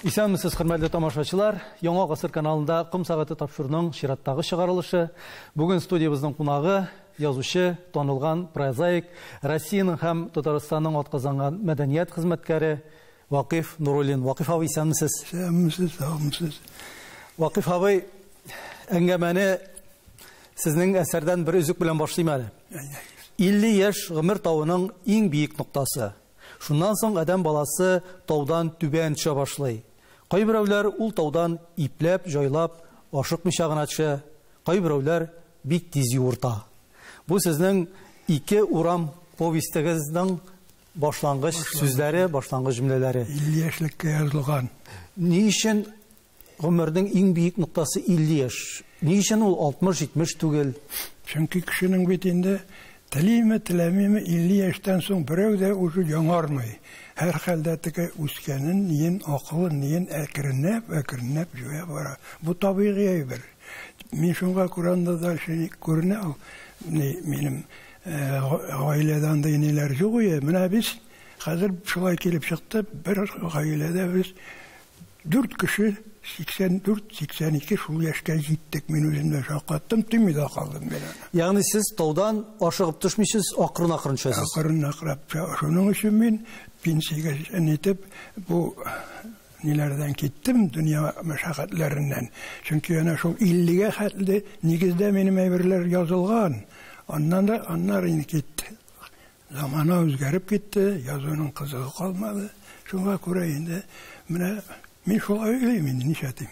Исәнмесез, хөрмәтле тамашачылар. Яңа Гасыр каналында Ком сәгате тапшыруының чираттагы чыгарылышы. Бүген студиябезнең кунагы язучы, танылган прозаик, Россиянең һәм Татарстанның атказанган мәдәният хезмәткәре Вакыйф Нуруллин. Вакыйф абый, исәнмесез. Исәнмесез, саумысыз. Вакыйф абый, әңгәмәне сезнең әсәрдән бер өзек белән башлыйм әле. 50 яшь гомер тавының иң биек ноктасы. Шуннан соң адәм баласы таудан түбән төшә башлый. Кайберәүләр ул таудан ипләп, җайлап, ашыкмыйча гына төшә, кайберәүләр бик тиз юырта. Бу сезнең ике урам повестегезнең башлангыч сүзләре, башлангыч җөмләләре. 50 яшьлеккә язылган. Ни өчен гомернең иң биек ноктасы 50 яшь? Ни өчен ул 60-70 түгел? Чөнки кешенең бит инде телиме, теләмиме 50 яшьтән соң берәү дә уже яңармый. Һәр хәлдә теге үскәнен, ниен, акылын, ниен әкренләп, әкренләп җуя бара. Бу табигый әйбер. Мин шуңа күрә анда да күренә ул. Минем гаиләдә андый ниләр юк иде. Менә без хәзер шулай килеп чыкты, бер гаиләдә без 4 кеше 84, 82 шул яшькә җиттек. Мин үзем дә шаккаттым, тими дә калдым мин. Ягъни сез таудан ашыгып төшмисез, акрын-акрын төшәсез. Акрын-акрын. Шуның өчен мин пенсиягә нитеп бу ниләрдән киттем, дөнья мәшәкатьләреннән. Чөнки әнә шул 50-гә хәтле нигездә минем әйберләр язылган. Аннан да аннары инде китте. Замана үзгәреп китте, язуның кызыгы калмады. Шуңа күрә инде менә мин шулай уйлыйм инде, нишләтим.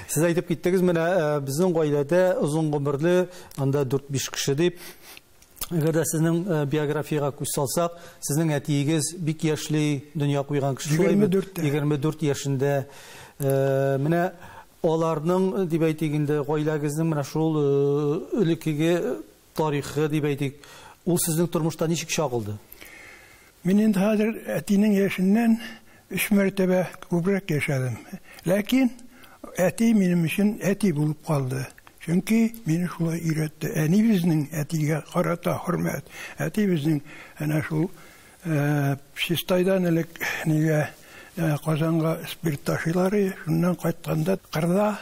Сез әйтеп киттегез, менә безнең гаиләдә озын гомерле, анда 4-5 кеше дип. Әгәр дә сезнең биографиягә күз салсак, сезнең әтиегез бик яшьли дөнья куйган кеше, шулай бит? 24 яшендә. Менә аларның, дип әйтик инде, гаиләгезнең менә шул элеккеге тарихы дип әйтик, ул сезнең тормышта ничек чагылды? Мин инде хәзер әтинең яшеннән 3 мәртәбә күбрәк яшәдем. Ләкин әти минем өчен әти булып калды. Чөнки мине шулай өйрәтте. Әни безнең әтигә карата хөрмәт. Әти безнең әнә шул Чистайдан элек нигә Казанга спирт ташыйлар, шуннан кайтканда кырда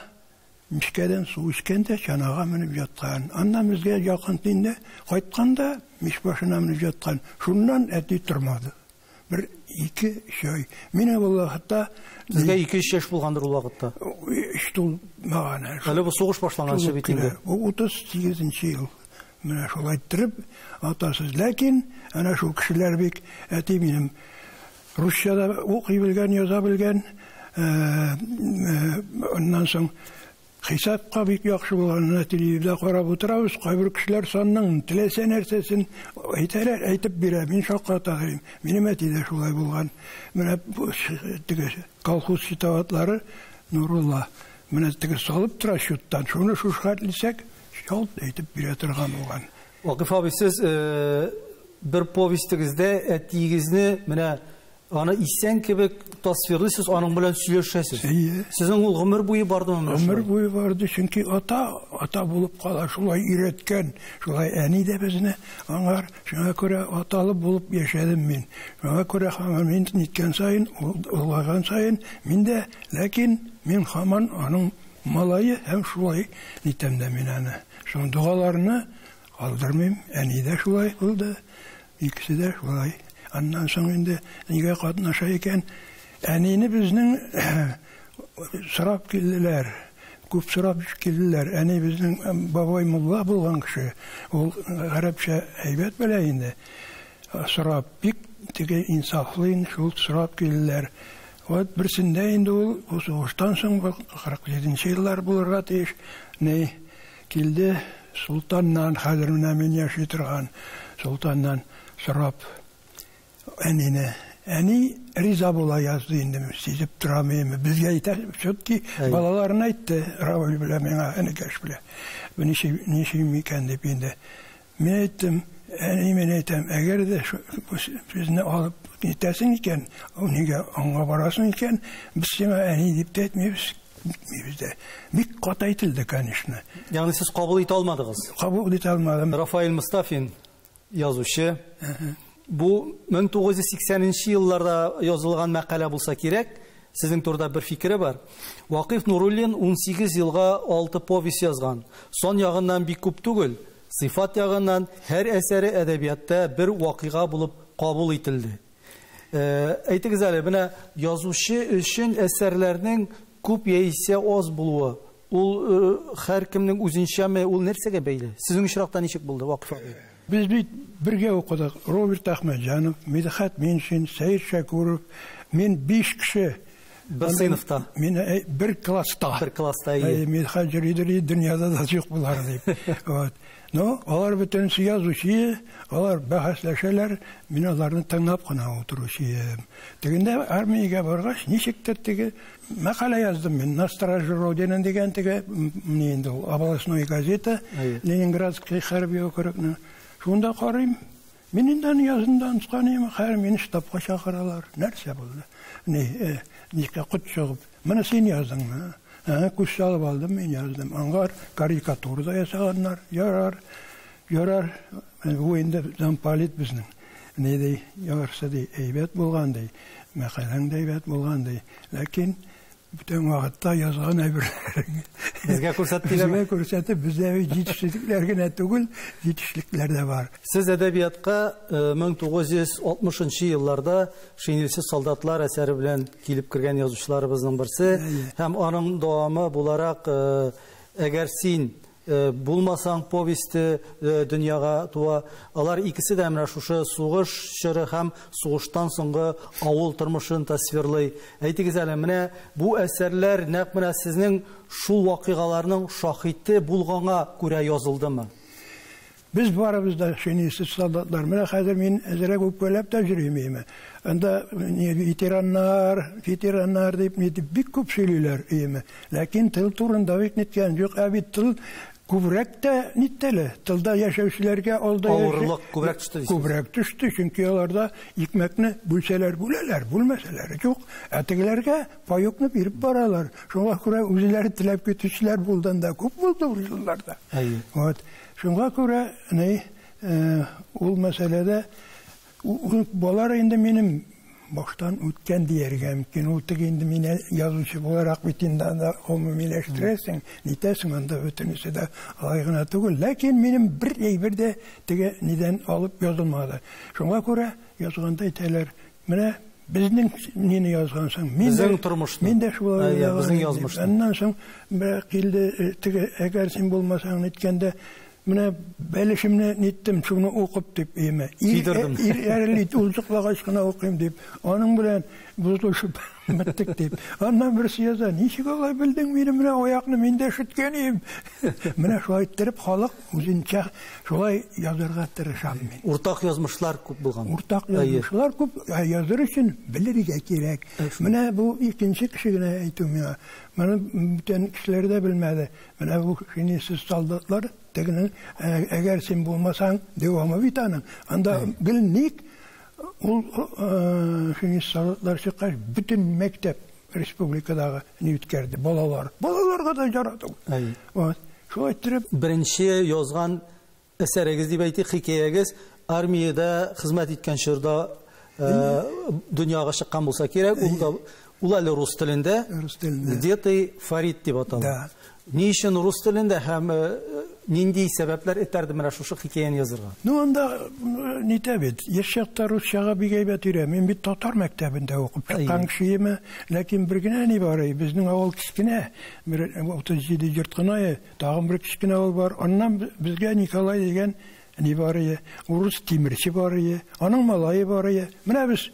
мичкәдән су эчкән дә чанага менеп яткан. Аннан безгә якын инде кайтканда мич башына менеп яткан. Шуннан әти тормады. Бер 2-3 ай. Мин ул вакытта Сезгә 2-3 яшь булгандыр ул вакытта. Өч тулмаган әле. Әле бу сугыш башланганчы бит инде. Бу 38 ел. Менә шулай иттереп атасыз. Ләкин әнә шул кешеләр бик әти минем русча да укый белгән, яза белгән, аннан соң хисапка бик яхшы булганына телевизорда карап утырабыз. Кайбер кешеләр санның теләсә нәрсәсен әйтәләр, әйтеп бирә. Мин шакката йөрим. Минем әти дә шулай булган. Менә теге колхоз счетоводлары Нурулла. Менә теге салып тора счеттан. Шуны шушка әтлисәк, шалт әйтеп бирә торган булган. Вакыйф абый, сез бер повестегездә әтиегезне менә аны исән кебек тасвирлыйсыз, аның белән сөйләшәсез. Сезнең ул гомер буе бардымы? Гомер буе барды, чөнки ата булып кала, шулай өйрәткән, шулай әни дә безне аңар, шуңа күрә аталы булып яшәдем мин. Шуңа күрә һаман мин ниткән саен, олыгайган саен, мин дә, ләкин мин һаман аның малае һәм шулай нитәм дә мин аны. Шуның догаларны калдырмыйм, әни дә шулай булды, икесе дә шулай. Аннан соң инде нигә катнаша икән? Әнине безнең сорап килделәр, күп сорап килделәр. Әни безнең бабай мулла булган кеше, ул гарәпчә әйбәт белә инде. Сорап бик теге инсафлы инде, шул сорап килделәр. Вот берсендә инде ул сугыштан соң 47 еллар булырга тиеш, ни килде Султаннан, хәзер менә мин яши торган Султаннан сорап әнине. Әни риза була язды инде, сизеп торамыйм. Безгә әйтә, все-таки балаларына әйтте, Равил белән миңа, энекәш белән. Бу ничек микән дип инде. Мин әйттем, әни, мин әйтәм, әгәр дә безне алып китәсең икән, нигә аңга барасың икән, без сиңа әни дип тә әйтмибез, әйтмибез дә. Бик каты әйтелде, конечно. Ягъни сез кабул итә алмадыгыз? Кабул итә алмадым. Рафаэль Мустафин, язучы. Бу 1980 елларда язылган мәкалә булса кирәк. Сезнең турыда бер фикере бар. Вакыйф Нуруллин 18 елга 6 повесть язган. Сан ягыннан бик күп түгел, сыйфат ягыннан һәр әсәре әдәбиятта бер вакыйга булып кабул ителде. Әйтегез әле, менә язучы өчен әсәрләрнең күп яисә аз булуы, ул һәркемнең үзенчәме, ул нәрсәгә бәйле? Сезнең очракта ничек булды, Вакыйф абый? Без бит бергә укыдык. Роберт Әхмәтҗанов, Мидхәт Миншин, Сәет Шәкүров. Мин 5 кеше. Бер сыйныфта. Мин бер класста. Бер класста, әйе. Мидхәт йөридер, дөньяда да юк булар дип. Вот. Но алар бөтенесе язучы, алар бәхәсләшәләр, мин аларны тыңлап кына утыручы. Тегендә армиягә баргач, ничектер теге мәкалә яздым мин. На страже Родины дигән теге, ни инде ул, областной газета, Ленинградский хәрби округның. Шунда карыйм, мин инде аны язындан оныткан, хәер мине штабка чакыралар. Нәрсә булды? Ни, ничек кот чыгып, моны син яздыңмы? Күз салып алдым, мин яздым. Аңгар карикатура да ясаганнар. Ярар, ярар, бу инде замполит безнең. Ни ди, ярса ди, әйбәт булган ди, мәкаләң дә әйбәт булган ди. Ләкин бүтән вакытта язган әйберләрең безгә күрсәттеләр. Безгә күрсәтеп, бездә җитешсезлекләр генә түгел, җитешлекләр дә бар. Сез әдәбиятка 1960 елларда Шинельсез солдатлар әсәре белән килеп кергән язучыларыбызның берсе һәм аның дәвамы буларак Әгәр син булмасаң повесте дөньяга туа. Алар икесе дә менә шушы сугыш чоры һәм сугыштан соңгы авыл тормышын тасвирлый. Әйтегез әле, менә бу әсәрләр нәкъ менә сезнең шул вакыйгаларның шаһиты булганга күрә язылдымы? Без барыбыз да шинельсез солдатлар. Менә хәзер мин әзрәк үпкәләп тә йөрим име. Анда ветераннар, ветераннар дип ни дип бик күп сөйлиләр име. Ләкин тыл турында бик ниткән юк. Ә бит тыл күбрәк тә ниттеле. Тылда яшәүчеләргә алда авырлык күбрәк төште дисез. Күбрәк төште, чөнки аларда икмәкне бүлсәләр бүләләр, бүлмәсәләр юк. Ә тегеләргә паёкны биреп баралар. Шуңа күрә үзләре теләп китүчеләр булдан да күп булды ул елларда. Вот. Шуңа күрә ни ул мәсьәләдә балар инде минем баштан үткән дияргә мөмкин. Ул теге инде мине язучы буларак бит инде анда гомумиләштерәсең, нитәсең, анда бөтенесе дә алай гына түгел. Ләкин минем бер әйбер дә теге нидән алып язылмады. Шуңа күрә язганда әйтәләр, менә безнең нине язгансың, безнең тормышны. Мин дә шулай безнең язмышны. Аннан соң килде теге, әгәр син булмасаң ниткәндә, менә бәлешемне ниттем, шуны укып дип име. Ир әрли ул чыклагач кына укыйм дип, аның белән бозылышып беттек дип. Аннан берсе яза, ничек алай белдең мине, менә аякны мин дә шөткән идем. Менә шулай иттереп халык үзенчә шулай язарга тырышам мин. Уртак язмышлар күп булган. Уртак язмышлар күп, языр өчен белергә кирәк. Менә бу икенче кеше генә әйтү миңа. Моны бүтән кешеләр дә белмәде. Менә бу шинельсез солдатлар тегенең, әгәр син булмасаң, дәвамы бит аның. Анда гел ник ул шинельсез солдатлар чыккач, бөтен мәктәп республикадагы ни үткәрде, балалар. Балаларга да ярады. Вот. Шулай иттереп беренче язган әсәрегез дип әйтик, хикәягез армиядә хезмәт иткән чорда дөньяга чыккан булса кирәк. Ул әле рус телендә. Рус телендә. Где ты, Фарид дип атала. Ни өчен рус телендә һәм нинди сәбәпләр этәрде менә шушы хикәяне язырга? Ну, анда нитә бит, яшь чакта русчага бик әйбәт өйрәнә. Мин бит татар мәктәбендә укып чыккан кешеме, ләкин бер генә ни бар, безнең авыл кечкенә, бер 37 йорт кына, тагын бер кечкенә авыл бар. Аннан безгә Николай дигән ни бар, урыс тимерче бар, аның малае бар. Менә без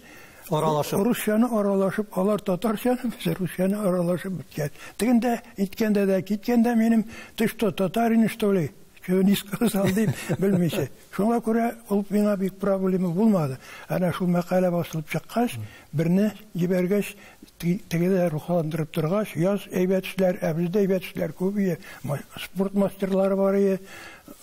аралашып, русчаны аралашып, алар татарчаны, без русчаны аралашып беткән. Тегендә иткәндә дә, киткәндә минем ты что, татарин, что ли? Чего не сказал дип белмичә. Шуңа күрә ул миңа бик проблема булмады. Әнә шул мәкалә басылып чыккач, берне җибәргәч, теге дә рухландырып торгач, яз әйбәт эшләр, ә бездә әйбәт эшләр күп ие, спорт мастерлары бар ие,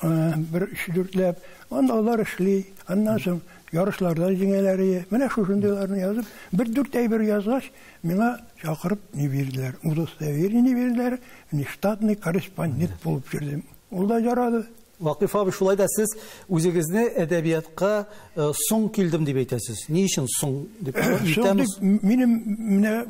бер өч-дүртләп, анда алар эшли, аннан соң ярышларда җиңәләр ие. Менә шушындайларны язып, бер дүрт әйбер язгач, миңа чакырып ни бирделәр, удостоверение бирделәр, штатный корреспондент булып йөрдем. Ул да ярады. Вакыйф абый, шулай да сез үзегезне әдәбиятка соң килдем дип әйтәсез. Ни өчен соң дип? Соң дип, минем менә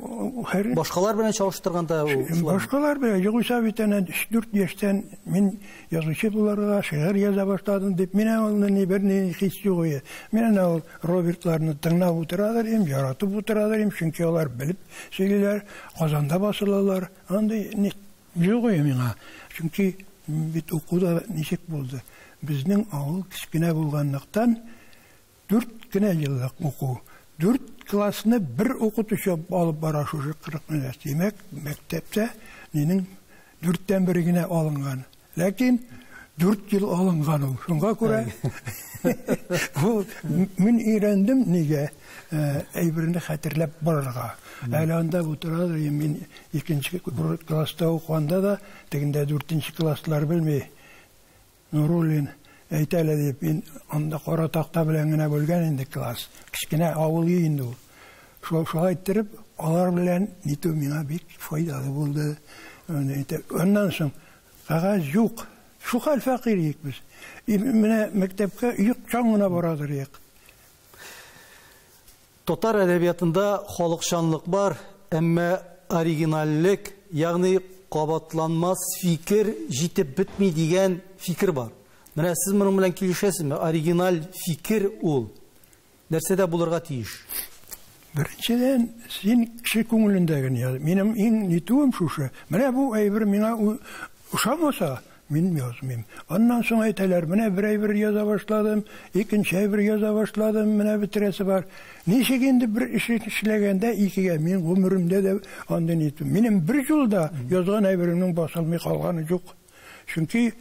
һәр башкалар белән чагыштырганда шулай. Башкалар белән, югыйсә бит әнә 3-4 яшьтән мин язучы буларга, шигырь яза башладым дип, мин аны ни бер ни хис юк иде. Мин әнә ул Робертларны тыңлап утырадыр идем, яратып утырадыр идем, чөнки алар белеп сөйлиләр, Казанда басылалар. Андый юк иде миңа. Чөнки бит укуда ничек булды? Безнең авыл кечкенә булганлыктан 4 кенә еллык уку. 4 классны бер укытучы алып бара шушы 40 минут. Димәк, мәктәптә нинең 4-тән бер генә алынган. Ләкин 4 ел алынган ул. Шуңа күрә бу мин өйрәндем нигә әйберне хәтерләп барырга. Әле анда утырадыр, мин 2-нче класста укыганда да, тегендә 4-нче класслар белми. Нуруллин әйтә әле дип, мин анда кара такта белән генә бүлгән инде класс. Кечкенә авыл инде ул. Шулай иттереп, алар белән нитү миңа бик файдалы булды. Аннан соң кәгазь юк. Шул хәл фәкыйрь идек без. Менә мәктәпкә юк чаң гына барадыр идек. Татар әдәбиятында халыкчанлык бар, әмма оригинальлек, ягъни кабатланмас фикер җитеп бетми дигән фикер бар. Менә сез моның белән килешәсезме? Оригиналь фикер ул нәрсәдә булырга тиеш? Беренчедән, син кеше күңелендәген яз. Минем иң нитүем шушы. Менә бу әйбер миңа ошамаса, мин язмыйм. Аннан соң әйтәләр, менә бер әйбер яза башладым, икенче әйбер яза башладым, менә бетерәсе бар. Ничек инде бер эш эшләгәндә икегә, мин гомеремдә дә андый нитү. Минем бер юлда язган әйберемнең басылмый калганы юк. Чөнки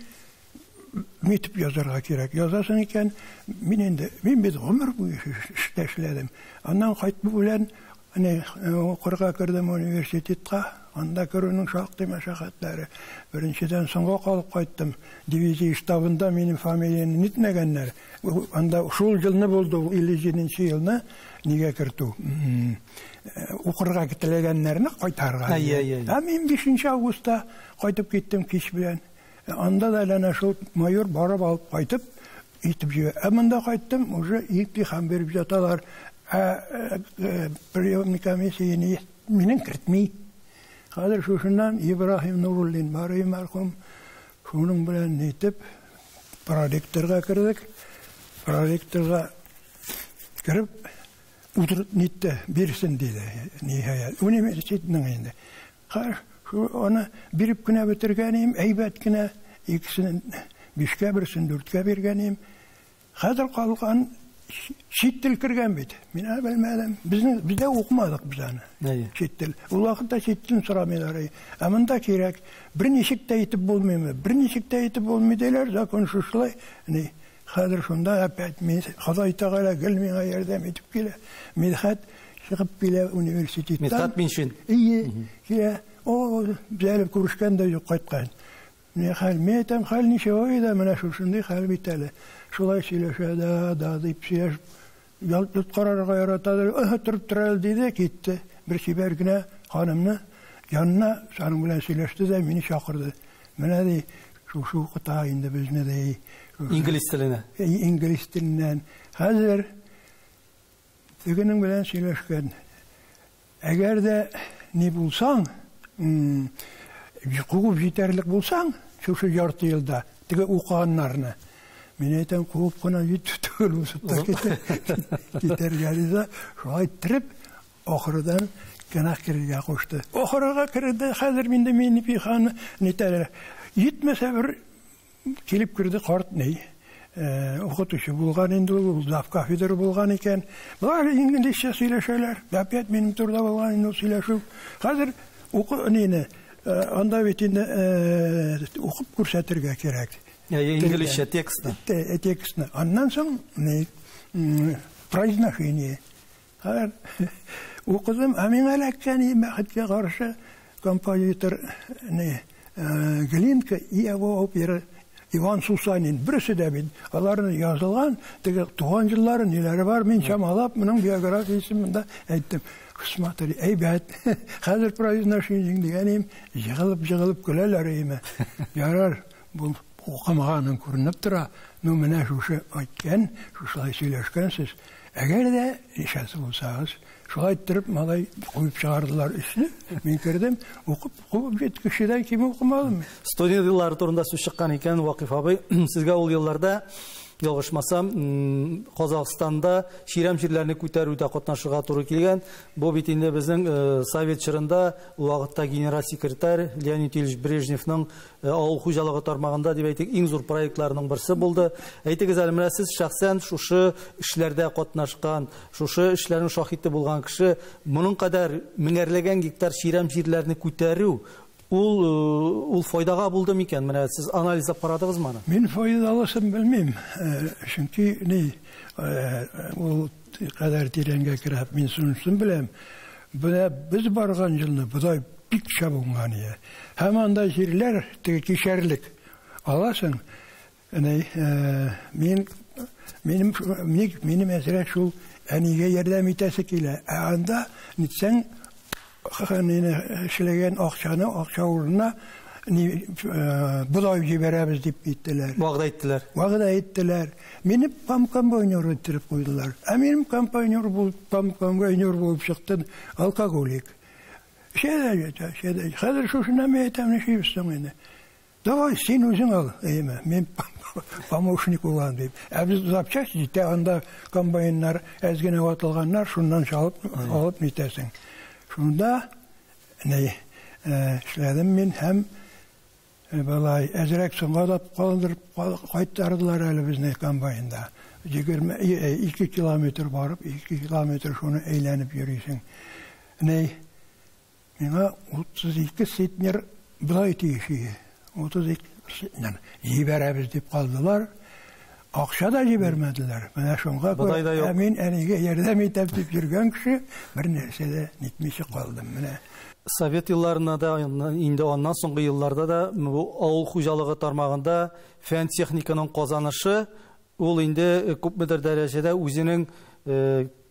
нитеп язарга кирәк. Язасың икән, мин инде, мин бит гомер буе эштә эшләдем. Аннан кайту белән укырга кердем университетка. Анда керүнең шактый мәшәкатьләре. Беренчедән соңга калып кайттым. Дивизия штабында минем фамилияне нитмәгәннәр. Анда шул елны булды, ул 57 елны нигә кертү. Укырга теләгәннәрне кайтарга. Ә мин 5 августта кайтып киттем кич белән. Анда да әнә шул майор барып алып кайтып итеп җибәрде. Ә монда кайттым, уже имтихан биреп яталар. Ә приемный комиссияне минем кертми. Хәзер шушыннан Ибраһим Нуруллин бар, мәрхүм. Шуның белән нитеп проректорга кердек. Проректорга кереп утырып нитте, бирсен диде. Ниһаять, университетның инде. Хәзер аны биреп кенә бетергәнем, әйбәт кенә, икесен 5-кә, берсен 4-кә биргәнем. Хәзер калган чит тел кергән бит. Мин аны белмәдем. Безнең бездә укымадык без аны. Чит тел. Ул вакытта чит телен сорамыйлар. Ә монда кирәк. Берничек тә итеп булмыймы? Берничек тә итеп булмый диләр, закон шушылай. Ни, хәзер шунда опять мин Ходай Тәгалә гел миңа ярдәм итеп килә. Мидхәт чыгып килә университеттан. Мидхәт Миншин. Ие, килә. О, без әле күрешкән дә юк кайткан. Менә хәл, мин әйтәм, хәл ничего иде, менә шушындый хәл бит әле. Шулай сөйләшә дә, да дип сөйләшеп, ялт карарга яратадыр. Торып тора әле диде, китте. Бер чибәр генә ханымны янына шуның белән сөйләште дә мине чакырды. Менә ди, шушы укыта инде безне ди. Инглиз теленә. Инглиз теленнән. Хәзер тегенең белән сөйләшкән. Әгәр дә ни булсаң, куып җитәрлек булсаң, шушы ярты елда теге укыганнарны. Мин әйтәм, куып кына җитү түгел, узып та китәргә риза. Шулай иттереп, ахырдан генә керергә кушты. Ахырга керде, хәзер инде мине пиханы нитәләр. Җитмәсә бер килеп керде карт ни. Укытучы булган инде ул, зав кафедра булган икән. Болар инглизчә сөйләшәләр. Опять минем турыда булган инде ул сөйләшү. Хәзер уку нине, анда бит инде укып күрсәтергә кирәк. Инглизчә текстны. Текстны. Аннан соң произношение. Хәзер укыдым, ә миңа эләккән бәхеткә каршы композитор ни Глинка и его опера Иван Сусанин. Берсе дә бит аларны язылган, теге туган еллары ниләре бар, мин чамалап моның биографиясен монда әйттем. Смотри, әйбәт. Хәзер произношение дигәнем, җыгылып-җыгылып көләләр име. Ярар, бу Укымаганың күренеп тора. Ну, менә шушы әйткән, шушылай сөйләшкәнсез. Әгәр дә ишәсе булсагыз, шулай иттереп малай куып чыгардылар өчне. Мин кердем, укып, куып җит кешедән ким укымадым. Студент еллары турында сүз чыккан икән, Вакыйф абый, сезгә ул елларда, ялгышмасам, Казахстанда чирәм җирләрне күтәрүдә катнашырга туры килгән. Бу бит инде безнең совет чорында, ул вакытта генераль секретарь Леонид Ильич Брежневның авыл хуҗалыгы тармагында дип әйтик, иң зур проектларының берсе булды. Әйтегез әле, менә сез шәхсән шушы эшләрдә катнашкан, шушы эшләрнең шаһиты булган кеше, моның кадәр меңәрләгән гектар чирәм җирләрне күтәрү ул файдага булды микән? Менә сез анализлап карадыгызмы аны? Мин файдалысын белмим. Чөнки ни, ул кадәр тирәнгә кереп, мин шунысын беләм. Менә без барган елны бодай бик шәп уңган иде. Һәм анда җирләр теге кишәрлек аласың. Әнә, минем әзрәк шул әнигә ярдәм итәсе килә. Ә анда нитсәң, эшләгән акчаны, акча урынына бодай җибәрәбез дип әйттеләр. Вәгъдә иттеләр. Вәгъдә иттеләр. Мине комбайнер иттереп куйдылар. Ә минем комбайнер булып чыкты алкоголик. Шәдә. Хәзер шушына мин әйтәм, нишлибез соң инде? Давай, син үзең ал, әйеме, мин помощник булам дип. Ә без запчасть җитә, анда комбайннар әз генә ватылганнар, шуннан чалып алып нитәсең. Шунда эшләдем мин һәм балай әзрәк соңга да калдырып кайтардылар әле безне комбайнда. 22 километр барып, 2 километр шуны әйләнеп йөрисең. Миңа 32 центнер бодай тиеш иде. 32 центнер җибәрәбез дип калдылар. Акча да җибәрмәделәр. Менә шуңа күрә мин әнигә ярдәм итәм дип йөргән кеше бер нәрсә дә нитмичә калдым. Менә Совет елларында да, инде аннан соңгы елларда да бу авыл хуҗалыгы тармагында фән техниканың казанышы ул инде күпмедер дәрәҗәдә үзенең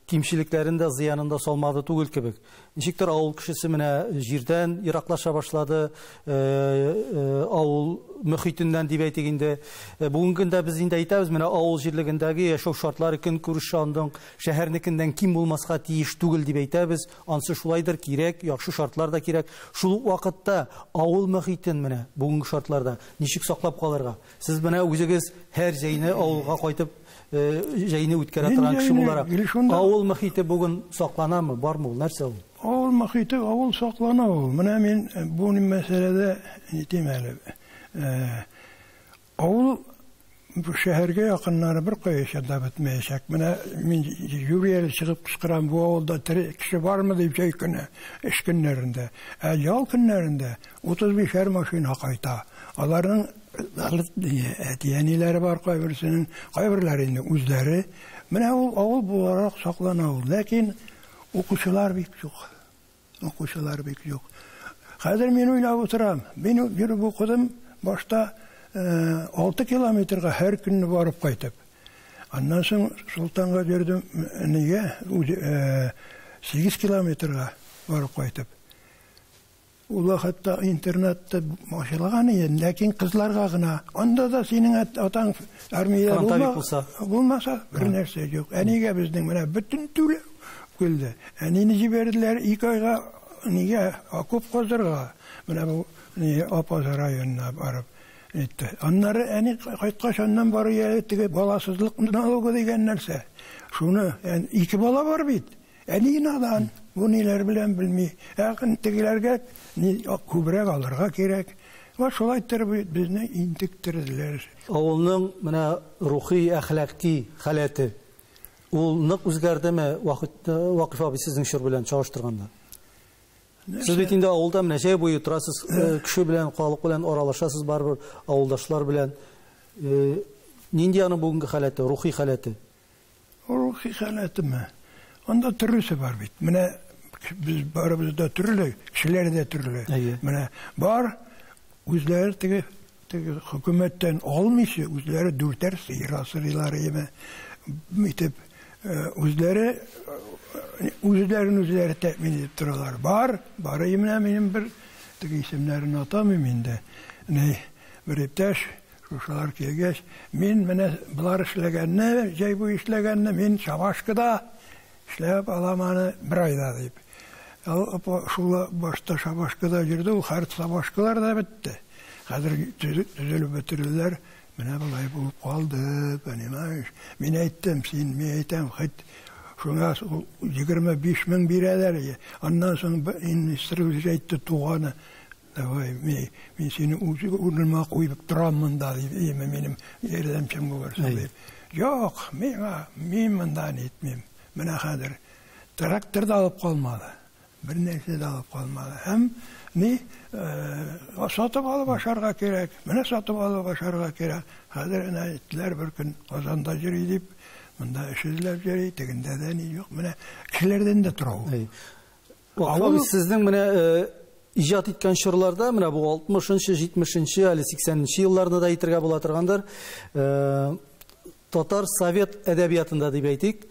кимчелекләрен дә, зыянын да салмады түгел кебек. Ничектер авыл кешесе менә җирдән ераклаша башлады, авыл мөхитеннән дип әйтик инде. Бүгенге көндә без инде әйтәбез, менә авыл җирлегендәге яшәү шартлары, көнкүреш андың шәһәрнекеннән ким булмаска тиеш түгел дип әйтәбез. Ансы шулайдыр, кирәк, яхшы шартлар да кирәк. Шул ук вакытта авыл мөхитен менә бүгенге шартларда ничек саклап калырга? Сез менә үзегез һәр җәйне авылга кайтып җәйне үткәрә торган кеше буларак, авыл мөхите бүген сакланамы, бармы ул, нәрсә ул? Авыл мөхите, авыл саклана ул. Менә мин бу мәсьәләдә нитим әле. Авыл шәһәргә якыннары бер кайчан да бетмәячәк. Менә мин юри әле чыгып кычкырам, бу авылда тере кеше бармы дип җәй көне, эш көннәрендә. Ә ял көннәрендә 35 машина кайта. Аларның әти-әниләре бар кайберсенең, кайберләре инде үзләре. Менә ул авыл буларак саклана ул. Ләкин укучылар бик юк. Укучылар бик юк. Хәзер мин уйлап утырам. Мин йөреп укыдым башта 6 километрга һәр көнне барып кайтып. Аннан соң Солтанга йөрдем, нигә? 8 километрга барып кайтып. Ул вакытта интернатта ачылган иде, ләкин кызларга гына. Анда да синең атаң армиядә булмаса, бер нәрсә юк. Әнигә безнең менә бөтен түләү килде. Әнине җибәрделәр 2 айга нигә окоп казырга. Менә бу Апаз районына барып әйтте. Аннары әни кайткач, аннан бары теге баласызлык налогы дигән нәрсә. Шуны 2 бала бар бит. Әни надан, бу ниләр белән белми. Ә тегеләргә күбрәк алырга кирәк. Ва шулай иттереп безне интектерделәр. Авылның менә рухи, әхлаки халәте ул нык үзгәрдеме Вакыйф абый сезнең чор белән чагыштырганда? Сез бит инде авылда менә җәй буе торасыз, кеше белән, халык белән аралашасыз, барыбер авылдашлар белән. Нинди аның бүгенге халәте, рухи халәте? Рухи халәтеме? Анда төрлесе бар бит. Менә без барыбыз да төрле, кешеләр дә төрле. Менә бар үзләре теге хөкүмәттән алмыйча, үзләре дүртәр сыер асрыйлар име. Итеп үзләре үзләрен үзләре тәэмин итеп торалар. Бар, бары менә минем бер теге исемнәрен атамыйм инде. Ни бер иптәш Шушылар килгәч, мин менә болар эшләгәнне, җәй буе эшләгәнне, мин шабашкада эшләп алам аны бер айда дип. Шул башта шабашкада йөрде, ул хәр шабашкалар да бетте. Хәзер төзелеп бетерделәр. Менә болай булып калды, понимаешь? Мин әйттем, син, мин әйтәм, хит шуңа 25 мең бирәләр. Аннан соң министр үзе әйтте, туганы, давай, мин сине үз урыныма куеп торам монда, дип, име минем ярдәмчем булырсың, дип. Юк, миңа, мин монда нитмим. Менә хәзер трактор да алып калмады. Бер нәрсә дә алып калмады. Һәм ни, сатып алып ашарга кирәк. Менә сатып алып ашарга кирәк. Хәзер әнә әйттеләр, бер көн Казанда йөри дип, монда эш эзләп йөри, тегендә дә ни юк. Менә кешеләрдән дә тора ул. Вафа, сезнең менә иҗат иткән чорларда, менә бу 60-нчы, 70-нче, әле 80-нче елларны да әйтергә була торгандыр, татар совет әдәбиятында дип әйтик,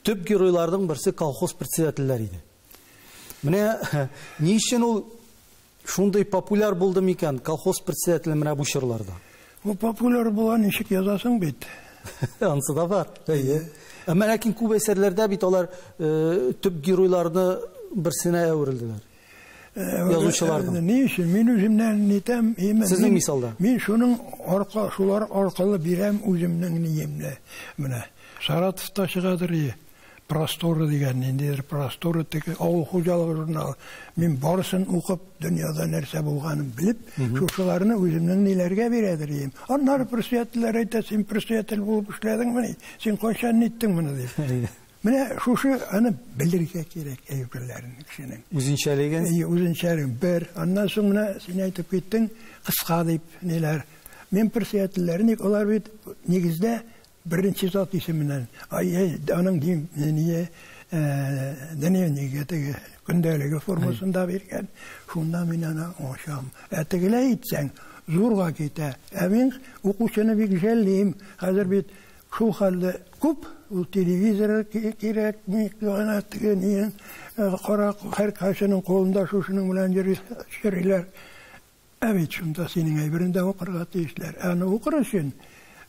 төп геройларның берсе колхоз председательләре иде. Менә ни өчен ул шундый популяр булды микән колхоз председателе менә бу чорларда? Ул популяр була, ничек язасың бит. Ансы да бар. Әйе. Әмма ләкин күп әсәрләрдә бит алар төп геройларны берсенә әверелделәр. Язучыларның. Ни өчен? Мин үземнән нитәм, Сезнең мисалда. Мин шуның арка, шулар аркылы бирәм үземнең ниемне. Менә Саратовта чыгадыр, Просторы дигән ниндидер Просторы теге авыл хуҗалыгы журналы. Мин барысын укып, дөньяда нәрсә булганын белеп, шушыларны үземнең ниләргә бирәдер идем. Аннары председательләр әйтә, син председатель булып эшләдеңмени? Син кайчан ниттең моны дип. Менә шушы аны белергә кирәк әйберләрен кешенең. Үзенчәлеген. Әйе, үзенчәлеген бер. Аннан соң менә син әйтеп киттең, кыска дип ниләр. Мин председательләрне, алар бит нигездә беренче зат исеменнән, аның дневниге теге көндәлеге формасында биргән. Шунда мин аны ачам. Ә тегеләй әйтсәң, зурга китә. Ә мин укучыны бик жәллим. Хәзер бит шул хәлдә күп, ул телевизор кирәк, ана теге ни, кара һәр кайсының кулында шушының белән йөриләр. Ә бит шунда синең әйберен дә укырга тиешләр. Аны укыр өчен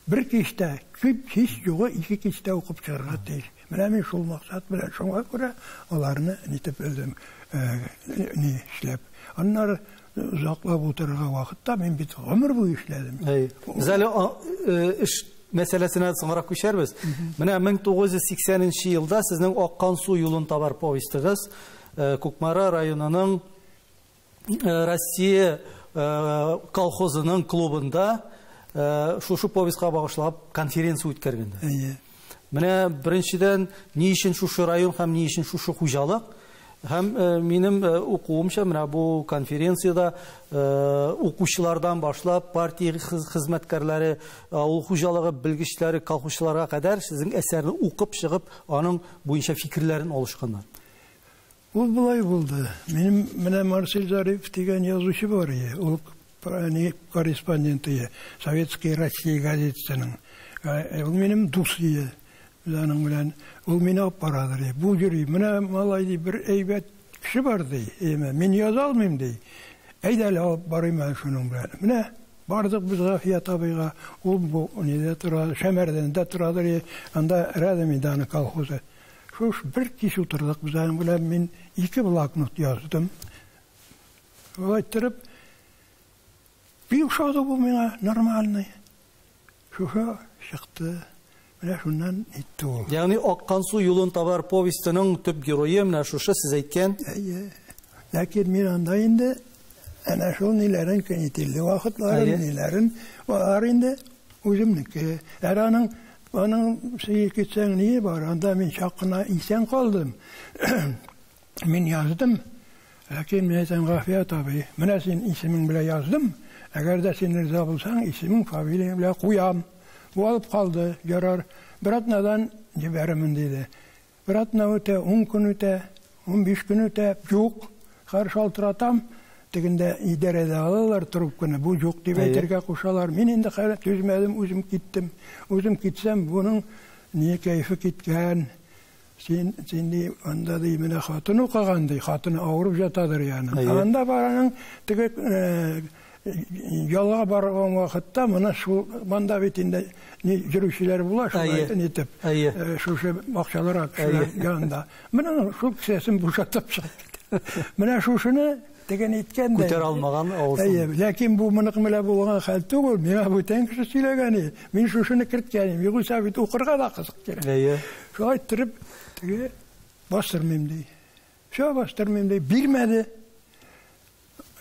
бер кичтә, күп һич югы ике кичтә укып чыгарга тиеш. Менә мин шул максат белән шуңа күрә аларны нитеп элдем, ни эшләп. Аннары озаклап утырырга вакытта мин бит гомер буе эшләдем. Без әле эш мәсьәләсенә соңрак күчәрбез. Менә 1980 елда сезнең Аккан су юлын табар повестыгыз Кукмара районының Россия колхозының клубында шушы повестька багышлап конференция үткәргәндә. Әйе. Менә беренчедән ни өчен шушы район һәм ни өчен шушы хуҗалык? Һәм минем укуымча менә бу конференциядә укучылардан башлап партия хезмәткәрләре, авыл хуҗалыгы белгечләре, колхозчыларга кадәр сезнең әсәрне укып чыгып, аның буенча фикерләрен алышканнар. Ул болай булды. Минем менә Марсель Зарипов дигән язучы бар иде. Ул корреспонденты Советской России газетасының. Ул минем дус иде. Без аның белән ул мине алып барадыр. Бу йөри, менә малай ди, бер әйбәт кеше бар ди. Әмма мин яза алмыйм ди. Әйдә әле алып барыйм әле шуның белән. Менә бардык без Гафият абыйга. Ул бу нидә тора, Шәмәрдәндә торадыр. Анда рядом иде аның колхозы. Шуш бер кич утырдык без аның белән. Мин 2 блокнот яздым. Шулай иттереп, бик ошады бу миңа, нормальный. Шушы чыкты. Менә шуннан итте ул. Ягъни Аккан су юлын табар повестының төп герое менә шушы сез әйткән. Әйе. Ләкин мин анда инде әнә шул ниләрен көнителде вакытларын, ниләрен, алар инде үземнеке. Әр аның сөйеп китсәң ни бар, анда мин чак кына исән калдым. Мин яздым. Ләкин мин әйтәм, Гафият абый, менә син исемең белән яздым. Әгәр дә син риза булсаң, исемең, фамилияң белән куям. Бу алып калды, ярар. Бер атнадан җибәрермен диде. Бер атна үтә, 10 көн үтә, 15 көн үтә, юк. Хәр шалтыратам, тегендә идарәдә алалар трубканы, бу юк дип әйтергә кушалар. Мин инде хәзер түзмәдем, үзем киттем. Үзем китсәм, буның ни кәефе киткән. Син, син ди, анда ди, менә хатын укыган ди, хатыны авырып жатадыр яны. Анда бар аның теге Ялга барган вакытта менә шул монда бит инде йөрүчеләр була, шулай итеп. Шушы акчалар кешеләр янында. Менә шул кесәсен бушатып чыгып китә. Менә шушыны теген иткән дә. Күтәрә алмаган авызын. Әйе, ләкин бу моныкы белән булган хәл түгел. Миңа бүтән кеше сөйләгән иде. Мин шушыны керткән идем. Югыйсә бит укырга да кызык кирәк. Әйе. Шулай иттереп, теге бастырмыйм ди. Всё, бастырмыйм ди. Бирмәде.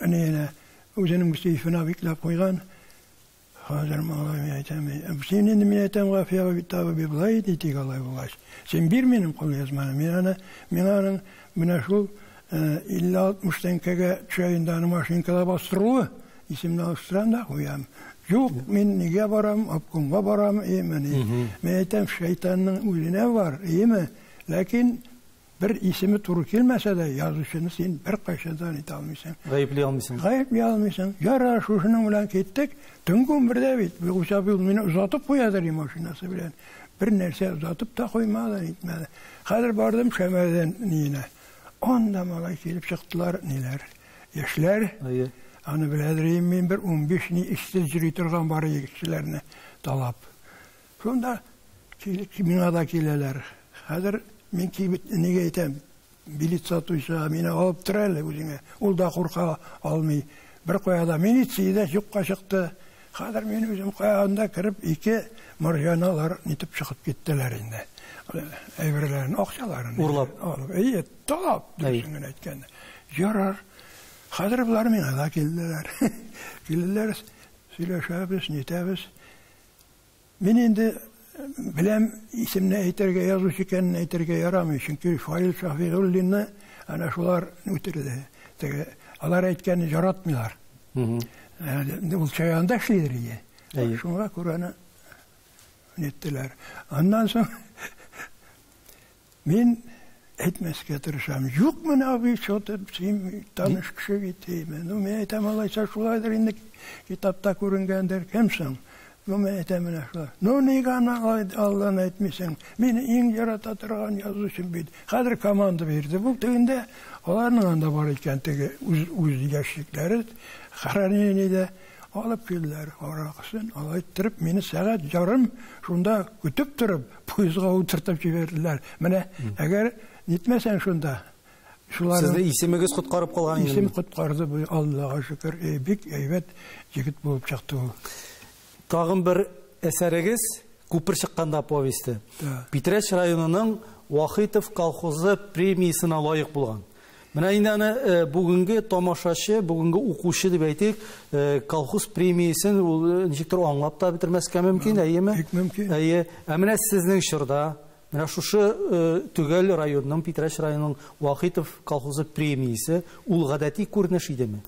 Әнә үзенең сейфына бикләп куйган. Хәзер малай, мин әйтәм, син инде мин әйтәм, Гафия бит табы болай итик алай булгач. Син бир минем кулъязманы. Мин аны, миңа аның менә шул 50-60 тәңкәгә төшә инде аны машинкада бастыруы, исемне алыштырам да куям. Юк, мин нигә барам, обкомга барам, име ни. Мин әйтәм, шайтанның үзенә бар, име. Ләкин бер исеме туры килмәсә дә, язучыны син бер кайчан да итә алмыйсың. Гаепли алмыйсың. Гаепли алмыйсың. Яра, шушының белән киттек. Төнге 11-дә бит. Югыйсә бу мине озатып куядыр машинасы белән. Бер нәрсә озатып та куймады, нитмәде. Хәзер бардым Шәмәрдән ниенә. Анда малай килеп чыктылар, ниләр? Яшьләр. Аны беләдер мин бер 15 ни эшсез йөри торган бар кешеләрне талап. Шунда миңа да киләләр. Хәзер мин кибет нигә әйтәм, билет сатучыга мине алып тор әле үзеңә. Ул да курка алмый. Бер кая да милиция дә юкка чыкты. Хәзер мин үзем кая кереп ике марҗаналар нитеп чыгып киттеләр инде. Әйберләрен, акчаларын урлап. Әйе, талап, дөресен генә әйткәндә. Ярар. Хәзер болар миңа да килделәр. Килделәр, сөйләшәбез, нитәбез. Мин инде беләм, исемне әйтергә, язучы икәнен әйтергә ярамый, чөнки Фаил Шафигуллинны әнә шулар үтерде. Теге алар әйткәнне яратмыйлар. Ул Чаянда эшлидер иде. Шуңа күрә аны ниттеләр. Аннан соң мин әйтмәскә тырышам. Юк, менә абый, что-то син таныш кеше бит, Ну, мин әйтәм, алайса шулайдыр инде, китапта күренгәндер. Кем соң? Ну, мин әйтәм, менә шулай. Ну, нигә аны Алланы әйтмисең? Мине иң ярата торган язучым бит. Хәзер команда бирде. Бу тегендә аларның анда бар икән теге үз яшьлекләре, хранениедә алып килделәр аракысын, алай иттереп мине сәгать ярым шунда көтеп торып, поездга утыртып җибәрделәр. Менә әгәр нитмәсәң шунда, шулар Сезне исемегез коткарып калган инде. Исем коткарды, бу Аллага шөкер, бик әйбәт егет булып чыкты ул. Тагын бер әсәрегез Күпер чыкканда повесте. Питрәч районының Вахитов колхозы премиясенә лаек булган. Менә инде аны бүгенге тамашачы, бүгенге укучы дип әйтик, колхоз премиясен ул ничектер аңлап та бетермәскә мөмкин, әйеме? Бик мөмкин. Әйе. Ә менә сезнең чорда, менә шушы төгәл районның, Питрәч районының Вахитов колхозы премиясе ул гадәти күренеш идеме?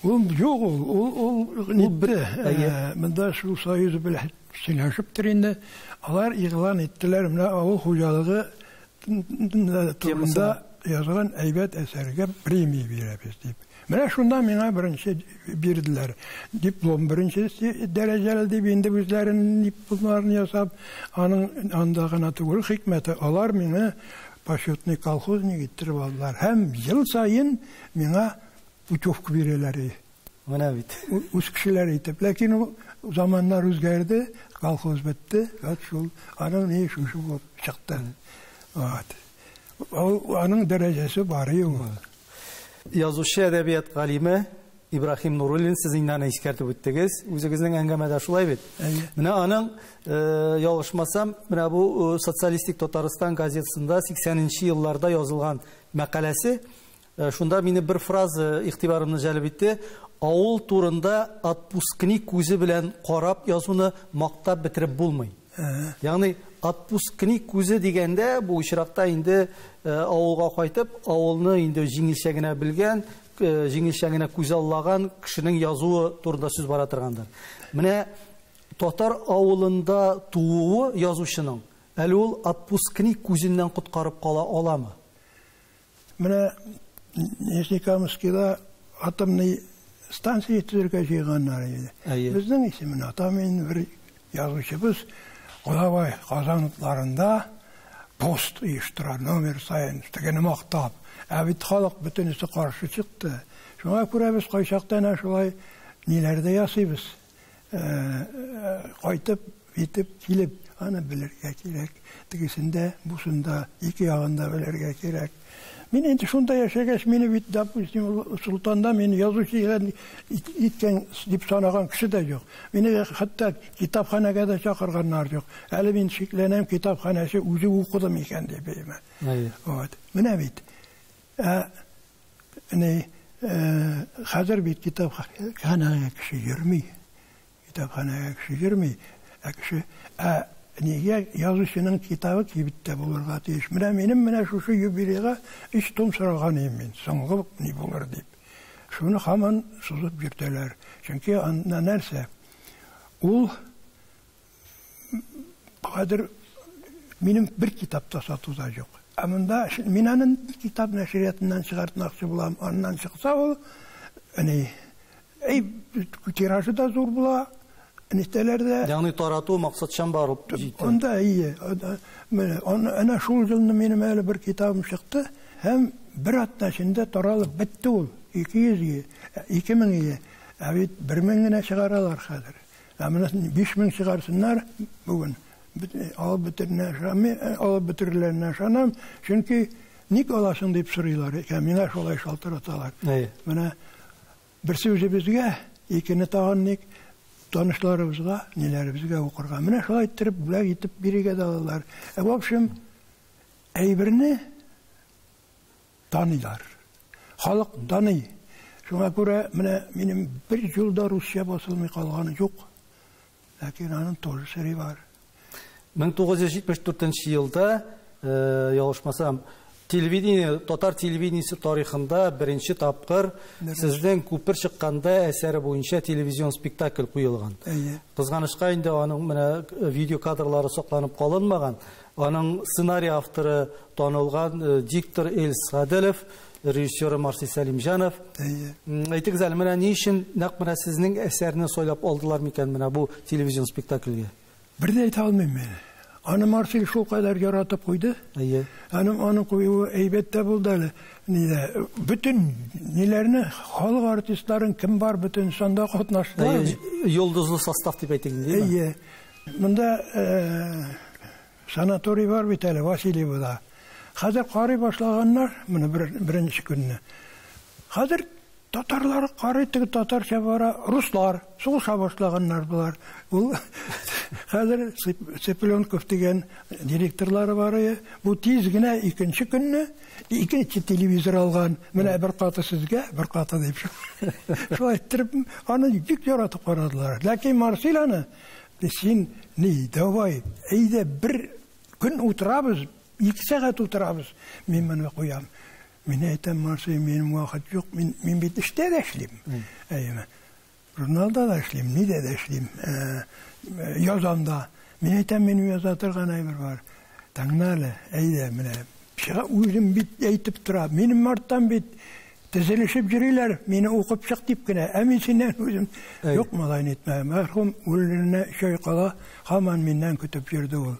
Ул юк, ул нитте. Монда шул союз белән сөйләшеп тор инде. Алар игълан иттеләр, менә авыл хуҗалыгы турында язган әйбәт әсәргә премия бирәбез дип. Менә шунда миңа беренче бирделәр. Диплом беренче дәрәҗәле дип инде үзләренең дипломнарын ясап, аның анда гына түгел хикмәте. Алар мине почетный колхозник иттереп алдылар. Һәм ел саен миңа путевка бирәләр. Менә бит. Үз кешеләр итеп. Ләкин ул заманнар үзгәрде, колхоз бетте, вот шул аның ни шушы булып чыкты. Вот. Аның дәрәҗәсе бар ул. Язучы, әдәбият галиме Ибраһим Нуруллин, сез инде аны искәртеп үттегез. Үзегезнең әңгәмәдә шулай бит. Менә аның, ялгышмасам, менә бу Социалистик Татарстан газетасында 80-нче елларда язылган мәкаләсе, шунда мине бер фраза игътибарымны җәлеп итте. Авыл турында отпускник күзе белән карап язуны мактап бетереп булмый. Ягъни отпускник күзе дигәндә бу очракта инде авылга кайтып, авылны инде җиңелчә генә белгән, җиңелчә генә күзаллаган кешенең язуы турында сүз бара торгандыр. Менә татар авылында тууы язучының әле ул отпускник күзеннән коткарып кала аламы? Менә Нижнекамскида атомный станция төзергә җыйганнар иде. Безнең исемен атамын бер язучыбыз Кудабай Казан утларында пост оештыра, номер саен, тегене мактап. Ә бит халык бөтенесе каршы чыкты. Шуңа күрә без кайчакта әнә шулай ниләр дә ясыйбыз. Кайтып, итеп, килеп, аны белергә кирәк. Тегесендә, бусында, ике ягын да белергә кирәк. Мин инде шунда яшәгәч, мине бит, допустим, Солтанда мине язучы иткән дип санаган кеше дә юк. Мине хәтта китапханәгә дә чакырганнар юк. Әле мин шикләнәм, китапханәче үзе укыды микән дип әйме. Вот. Менә бит. Хәзер бит китапханәгә кеше йөрми. Китапханәгә кеше йөрми. Ә кеше, нигә язучының китабы кибеттә булырга тиеш? Менә минем менә шушы юбилейга 3 том сораган идем мин. Соңгы ни булыр дип. Шуны һаман сузып йөртәләр. Чөнки анда нәрсә? Ул хәзер минем бер китап та сатуда юк. Ә монда мин аның китап нәшриятыннан чыгартмакчы булам. Аннан чыкса ул, әни, тиражы да зур була. Нитәләрдә. Ягъни тарату максатчан барып җитә. Анда ие. Менә әнә шул елны минем әле бер китабым чыкты һәм бер атна эчендә таралып бетте ул. 200 2000 ие. Ә бит 1000 генә чыгаралар хәзер. Ә менә 5000 чыгарсыннар бүген. Алып бетерүләренә ышанам, чөнки ник аласың дип сорыйлар икән, миңа шулай шалтыраталар. Менә берсе үзебезгә, икене тагын ник танышларыбызга, ниләребезгә укырга. Менә шулай иттереп, бүләк итеп бирергә дә алалар. В общем, әйберне таныйлар. Халык таный. Шуңа күрә менә минем бер юлда русча басылмый калганы юк. Ләкин аның тоже сере бар. 1974 елда, ялгышмасам, телевидение, татар телевидениесе тарихында беренче тапкыр сезнең Күпер чыкканда әсәре буенча телевизион спектакль куелган. Кызганычка инде аның менә видео кадрлары сакланып калынмаган. Аның сценарий авторы танылган диктор Эльс Гаделев, режиссеры Марсель Сәлимҗанов. Әйтегез әле, менә ни өчен нәкъ менә сезнең әсәрне сайлап алдылар микән менә бу телевизион спектакльгә? Бер дә әйтә алмыйм мин. Аны Марсель шул кадәр яратып куйды. Аның куюы әйбәт тә булды әле. Нидә, бөтен ниләрне, халык артистларын кем бар, бөтен санда катнаштылар. Йолдызлы состав дип әйтик, димме? Әйе. Монда санаторий бар бит әле, Васильевода. Хәзер карый башлаганнар, моны беренче көнне. Хәзер татарлар карый, теге татарча бара, руслар сугыша башлаганнар булар. Ул хәзер Цыпленков дигән директорлары бар иде. Бу тиз генә икенче көнне икенче телевизор алган. Менә бер каты сезгә, бер каты дип. Шулай иттереп, аны бик яратып карадылар. Ләкин Марсель аны, син ни, давай, әйдә бер көн утырабыз, 2 сәгать утырабыз, мин моны куям. Мин әйтәм, Марсель, минем вакыт юк, мин бит эштә дә эшлим. Әйеме? Журналда да эшлим, нидә дә эшлим, язам да. Мин әйтәм, минем яза торган әйбер бар. Тыңла әле, әйдә, менә. Чыга, үзем бит әйтеп тора. Минем арттан бит тезелешеп йөриләр, мине укып чык дип кенә. Ә мин синнән үзем юк, малай, нитмә. Мәрхүм үлгәненә өч ай кала, һаман миннән көтеп йөрде ул.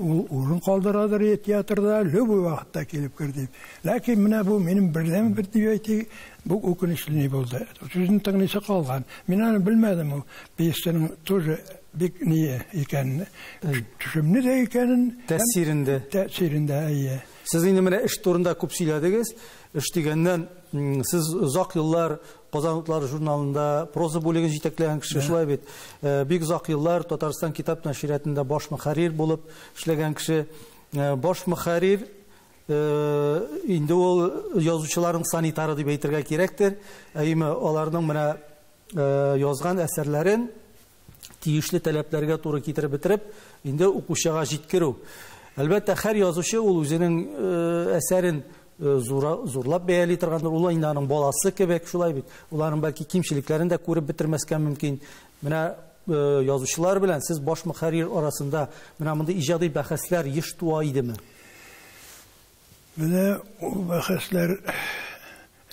Ул урын калдырадыр театрда, любой вакытта килеп кер дип. Ләкин менә бу минем бердән бер дип әйтик, бу үкенечле ни булды. Сүзен тыңлыйсы калган. Мин аны белмәдем, ул пьесаның тоже бик ни икәнен, төшемле дә икәнен, тәэсирендә. Тәэсирендә, әйе. Сез инде менә эш турында күп сөйләдегез. Эш дигәннән, сез озак еллар Казан утлары журналында проза бүлеген җитәкләгән кеше, шулай бит. Бик озак еллар Татарстан китап нәшриятында баш мөхәррир булып эшләгән кеше. Баш мөхәррир инде ул язучыларның санитары дип әйтергә кирәктер. Әйеме, аларның менә язган әсәрләрен тиешле таләпләргә туры китереп бетереп, инде укучыга җиткерү. Әлбәттә, һәр язучы ул үзенең әсәрен зурлап бәяли торгандыр. Ул инде аның баласы кебек, шулай бит. Уларның бәлки кимчелекләрен дә күреп бетермәскә мөмкин. Менә язучылар белән сез баш мөхәррир арасында менә мондый иҗади бәхәсләр еш туа идеме? Менә ул бәхәсләр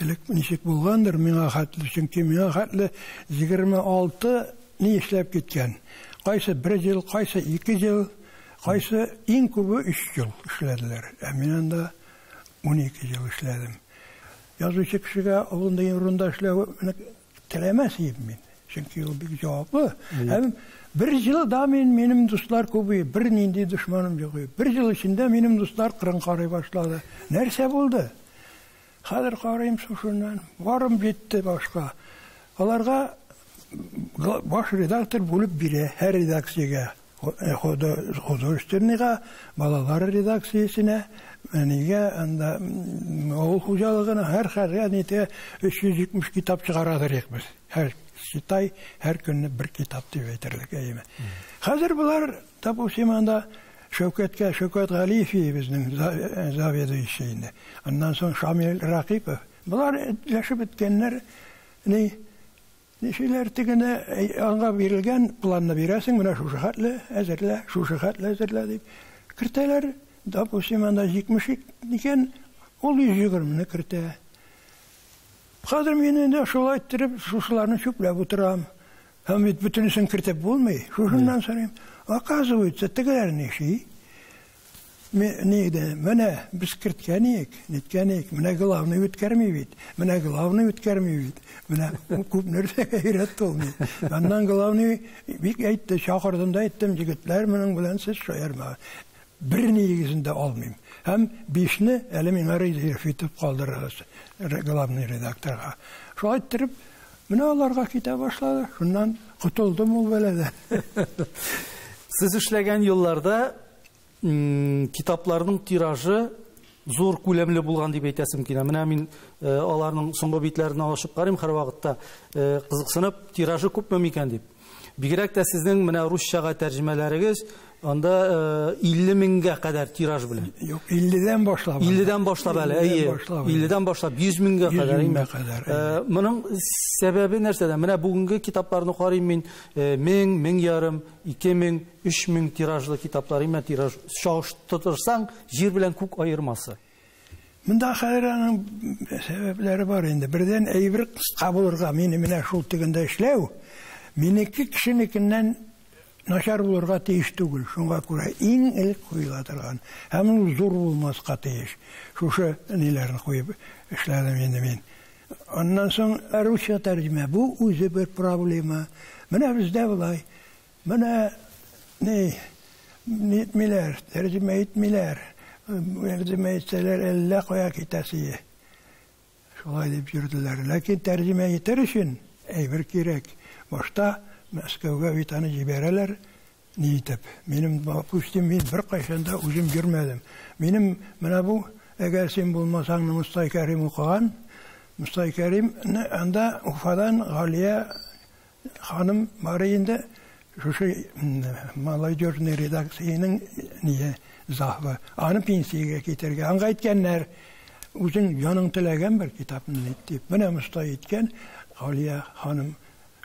элек ничек булгандыр миңа хәтле, чөнки миңа хәтле 26 ни эшләп киткән. Кайсы бер ел, кайсы 2 ел, кайсы иң күбе 3 ел эшләделәр. Ә мин анда 12 ел эшләдем. Язучы кешегә авылында урында эшләү теләмәс идем мин. Чөнки ул бик җаваплы. Һәм бер елда минем дуслар күбәйде, бер нинди дошманым юк. Бер ел эчендә минем дуслар кырын карый башлады. Нәрсә булды? Хәзер карыйм шушыннан. Барым җитте башка. Аларга баш редактор бүлеп бирә һәр редакциягә. Художественныйга, балалар редакциясенә, нигә анда авыл хуҗалыгына һәр хәргә нитә 370 китап чыгарадыр без. Һәр читай, һәр көнне бер китап дип әйтерлек әйеме. Хәзер болар, допустим, анда Шәүкәткә, Шәүкәт Галиев безнең заведующий инде. Аннан соң Шамил Ракипов. Болар этләшеп беткәннәр, ни нишеләр тегене аңа бирелгән планны бирәсең, менә шушы хәтле әзерлә, шушы хәтле әзерлә дип кертәләр. Допустим, анда 70 икән, ул 120-не кертә. Хәзер мин инде шулай иттереп шушыларны чүпләп утырам. Һәм бит бөтенесен кертеп булмый. Шушыннан сорыйм. Оказывается, тегеләр ниши? Нигде, менә без керткән идек, ниткән идек, менә главный үткәрми бит, менә главный үткәрми бит, менә күп нәрсәгә өйрәтте ул мине. Аннан главный бик әйтте, чакырдым да әйттем, егетләр, моның белән сез шаярма. Бер нигезен дә алмыйм. Һәм 5-не әле миңа резерв итеп калдырыгыз главный редакторга. Шулай иттереп, менә аларга китә башлады. Шуннан котылдым ул бәладән. Сез эшләгән елларда китапларның тиражы зур күләмле булган дип әйтәсем килә. Менә мин аларның соңгы битләрен алышып карыйм һәрвакытта, кызыксынып, тиражы күпме микән дип. Бигрәк тә сезнең менә русчага тәрҗемәләрегез анда 50 меңгә кадәр тираж белән. Юк, 50-дән башлап. 50-дән башлап әле, әйе. 50-дән башлап 100 меңгә кадәр. 100 меңгә кадәр. Моның сәбәбе нәрсәдә? Менә бүгенге китапларны карыйм мин, 1000, 1500, 2000, 3000 тиражлы китаплар, имә тираж чагыштырсаң, җир белән күк аермасы. Монда хәзер аның сәбәпләре бар инде. Бердән әйбер кыска булырга, мине менә шул тегендә эшләү, минеке кешенекеннән начар булырга тиеш түгел. Шуңа күрә иң элек куела торган. Һәм ул зур булмаска тиеш. Шушы ниләрне куеп эшләдем инде мин. Аннан соң русча тәрҗемә, бу үзе бер проблема. Менә бездә болай. Менә ни нитмиләр, тәрҗемә итмиләр. Тәрҗемә итсәләр әллә кая китәсе. Шулай дип йөрделәр. Ләкин тәрҗемә итәр өчен әйбер кирәк. Башта Мәскәүгә бит аны җибәрәләр, ни итеп. Минем, допустим, мин беркайчан да үзем йөрмәдем. Минем менә бу, әгәр син булмасаң, Мостай Кәрим укыган, Мостай Кәрим анда Уфадан Галия ханым бар инде, шушы молодежный редакциянең ние заһвы. Аны пенсиягә китергә. Аңа әйткәннәр, үзең җаның теләгән бер китапны дип. Менә Мостай әйткән, Галия ханым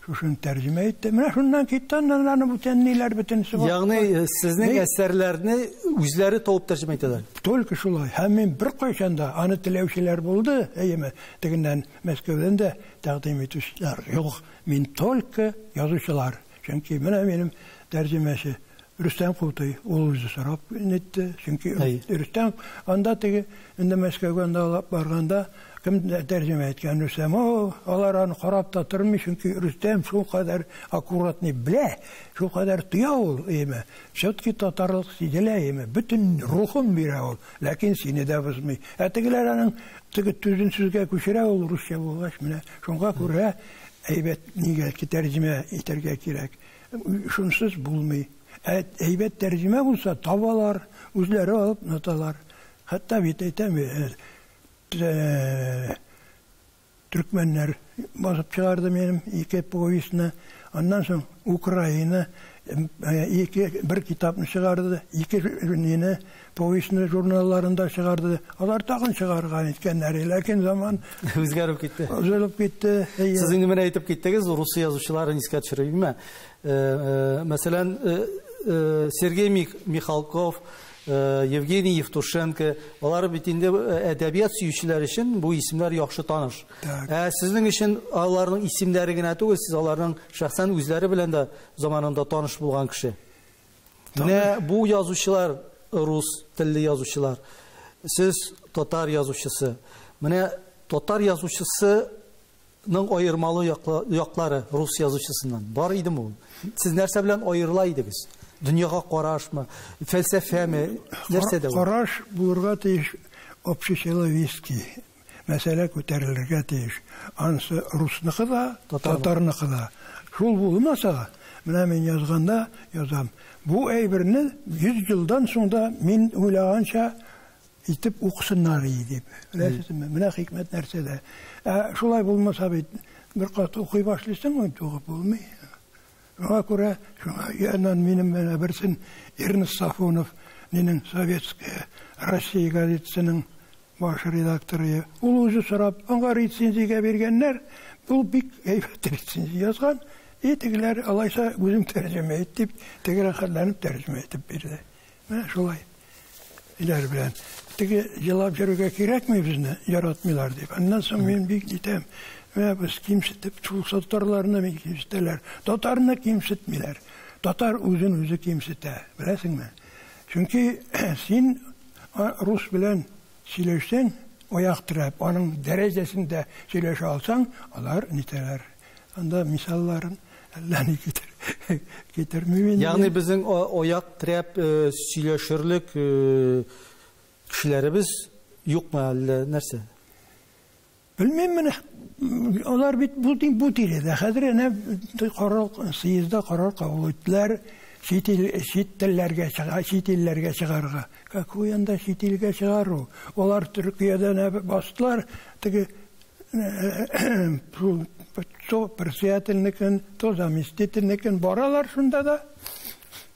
шушын тәрҗемә итте. Менә шуннан китте, аннан аны бүтән ниләр бөтенесе бар. Ягъни сезнең әсәрләрне үзләре табып тәрҗемә итәләр. Только шулай. Һәм мин беркайчан да аны теләүчеләр булды, әйеме, тегеннән Мәскәүдән дә тәкъдим итүчеләр юк. Мин только язучылар. Чөнки менә минем тәрҗемәче Рөстәм Кутый, ул үзе сорап нитте. Чөнки Рөстәм анда теге инде Мәскәүгә анда алып барганда кем тәрҗемә иткән Рөстәм, о, алар аны карап та тормый, чөнки Рөстәм шул кадәр аккуратный белә, шул кадәр тоя ул, әйеме. Все-таки татарлык сизелә, әйеме. Бөтен рухын бирә ул, ләкин сине дә бозмый. Ә тегеләр аның теге төзен сүзгә күчерә ул русча булгач, менә шуңа күрә әйбәт нигә тәрҗемә итәргә кирәк. Шунсыз булмый. Әйбәт тәрҗемә булса, табалар, үзләре алып ноталар. Хәтта бит әйтәм, төркмәннәр басып чыгарды минем ике повестьны. Аннан соң Украина бер китапны чыгарды, ике нине повестьны журналларында чыгарды. Алар тагын чыгарган иткәннәр, ләкин заман үзгәреп китте. Үзгәреп китте. Сез инде менә әйтеп киттегез, рус язучыларын искә төшерәйме? Мәсәлән, Сергей Михалков, Евгений Евтушенко, алар бит инде әдәбият сөючеләр өчен бу исемнәр яхшы таныш. Ә сезнең өчен аларның исемнәре генә түгел, сез аларның шәхсән үзләре белән дә заманында таныш булган кеше. Менә бу язучылар, рус телле язучылар, сез татар язучысы. Менә татар язучысының аермалы яклары рус язучысыннан бар идеме ул? Сез нәрсә белән аерыла идегез? Дөньяга карашмы, фәлсәфәме, нәрсә дә ул? Караш булырга тиеш общечеловеческий. Мәсьәлә күтәрелергә тиеш. Ансы русныкы да, татарныкы да. Шул булмаса, менә мин язганда язам. Бу әйберне 100 елдан соң да мин уйлаганча итеп укысыннар иде дип. Беләсезме? Менә хикмәт нәрсәдә. Ә шулай булмаса бит бер кат укый башлыйсың, укып булмый. Шуңа күрә, шуңа яннан минем менә берсен Эрнест Сафонов, минем Советская Россия газетасының баш редакторы. Ул үзе сорап, аңа рецензиягә биргәннәр, ул бик әйбәт рецензия язган. И тегеләр алайса үзем тәрҗемә ит дип, теге рәхәтләнеп тәрҗемә итеп бирде. Менә шулай. Иләр белән. Теге елап йөрергә кирәкми безне, яратмыйлар дип. Аннан соң мин бик итәм. Менә без кимсетеп, шул татарларны бик кимсетәләр. Татарны кимсетмиләр. Татар үзен үзе кимсетә, беләсеңме? Чөнки син рус белән сөйләшсәң, аяк терәп, аның дәрәҗәсендә сөйләшә алсаң, алар нитәләр. Анда мисалларын әллә ни китермим инде. Ягъни безнең аяк терәп сөйләшерлек кешеләребез юкмы әллә нәрсә? Белмим менә. Алар бит бу тирәдә. Хәзер әнә карар, съездда карар кабул иттеләр. Чит ил, чит телләргә чыга, чит илләргә чыгарга. Какой анда чит илгә чыгару? Алар Төркиядән бастылар, теге то председательнекен, то заместительнекен баралар шунда да.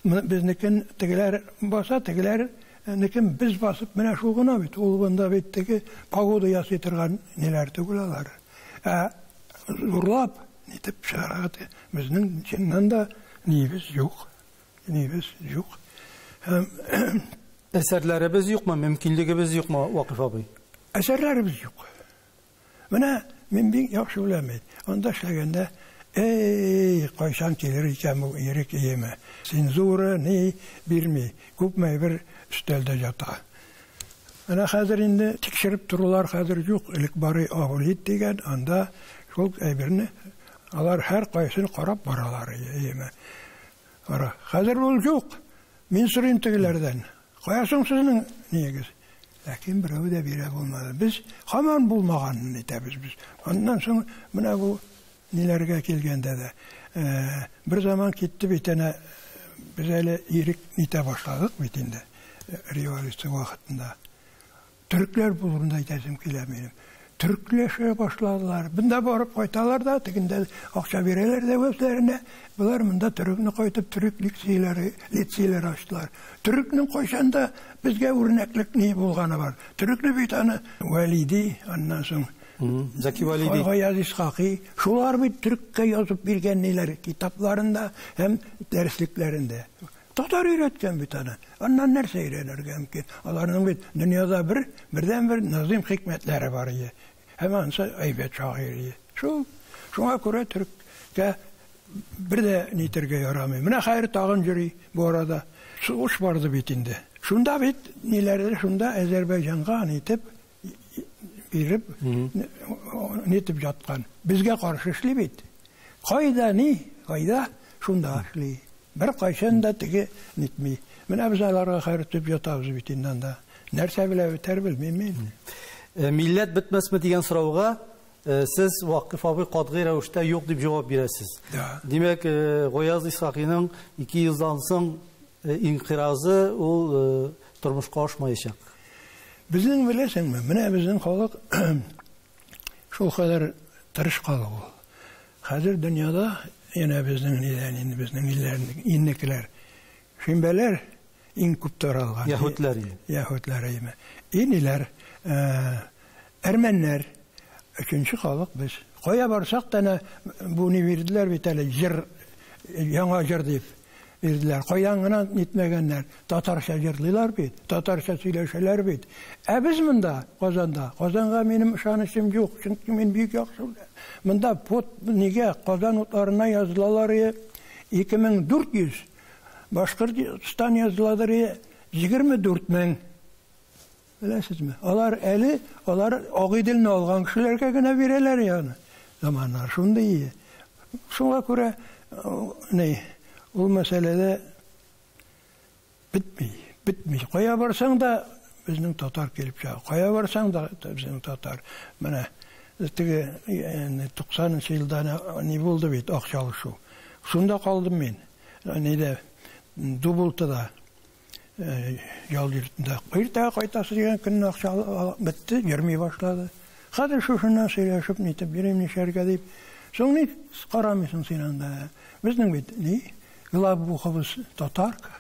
Безнекен тегеләр баса, тегеләр некен без басып, менә шул гына бит. Ул бында бит теге погода ясый торган ниләр түгел алар. Ә зурлап нитеп чыгарга безнең чыннан да нибез юк. Нибез юк. Һәм әсәрләребез юкмы, мөмкинлегебез юкмы, Вакыйф абый? Әсәрләребез юк. Менә мин бик яхшы беләм бит. Анда эшләгәндә, эй, кайчан килер икән бу ирек иеме? Цензура ни бирми, күпме бер өстәлдә ята. Менә хәзер инде тикшереп торулар хәзер юк. Элек бары аудит дигән, анда шул әйберне алар һәр кайсын карап баралар иеме. Ара, хәзер ул юк. Мин сорыйм тегеләрдән. Кая соң сезнең нигез? Ләкин берәү дә бирә булмады. Без һаман булмаганын әйтәбез без. Аннан соң менә бу ниләргә килгәндә дә, бер заман китте бит әнә, без әле ирек итә башладык бит инде революция вакытында. Төркләр булуында әйтәсем килә минем. Төркләшә башладылар. Бында барып кайталар да, тегендә акча бирәләр дә үзләренә. Болар монда төрекне кайтып төрек лицейләре ачтылар. Төрекнең кайчан да безгә үрнәклек ни булганы бар. Төрекне бит аны Вәлиди, аннан соң Зәки Вәлиди. Гаяз Исхакый, шулар бит төреккә язып биргән ниләр китапларында һәм дәреслекләрендә. Татар өйрәткән бит аны. Аннан нәрсә өйрәнергә мөмкин? Аларның бит дөньяда бердән-бер Назым хикмәтләре бар иде. Һәм ансы әйбәт шагыйрь иде. Шул, шуңа күрә төреккә бер дә нитергә ярамый. Менә хәер тагын йөри бу арада. Сугыш барды бит инде. Шунда бит ниләрдер, шунда Азәрбайҗанга нитеп биреп, нитеп яткан. Безгә каршы эшли бит. Кайда ни, кайда шунда эшли. Бер кайчан да теге нитми. Менә без аларга хәер итеп ятабыз бит инде анда. Нәрсә белә бетәр белмим мин. Милләт бетмәсме дигән сорауга сез Вакыйф абый катгый рәвештә юк дип җавап бирәсез. Да. Димәк, Гаяз Исхакыйның 2 елдан соң инкыйразы ул тормышка ашмаячак. Безнең беләсеңме, менә безнең халык шул кадәр тырыш халык ул. Хәзер дөньяда яна безнең нидән инде безнең илләрнең иннекеләр, шимбәләр иң күп таралган. Яһүдләр иде. Яһүдләр име. Иниләр, әрмәннәр, өченче халык без. Кая барсак та әнә бу ни бирделәр бит әле, җыр, яңа җыр дип бирделәр. Каян гына нитмәгәннәр. Татарча җырлыйлар бит, татарча сөйләшәләр бит. Ә без монда, Казанда, Казанга минем ышанычым юк, чөнки мин бик яхшы беләм. Монда под нигә Казан утларына язылалар 2400, Башкортстан языладыр 24000. Беләсезме? Алар әле, алар Агыйделне алган кешеләргә генә бирәләр ягъни. Заманнар шундый. Шуңа күрә ни, ул мәсьәләдә бетми, бетми. Кая барсаң да безнең татар килеп чыга. Кая барсаң да безнең татар. Менә теге 90 елда ни булды бит, акча алышу. Шунда калдым мин. Нидә, Дубултыда, ял йортында. Иртәгә кайтасы дигән көнне акча бетте, йөрми башлады. Хәзер шушыннан сөйләшеп, нитеп йөрим, нишләргә дип. Соң ни карамыйсың син анда? Безнең бит ни? Главбухыбыз татарка.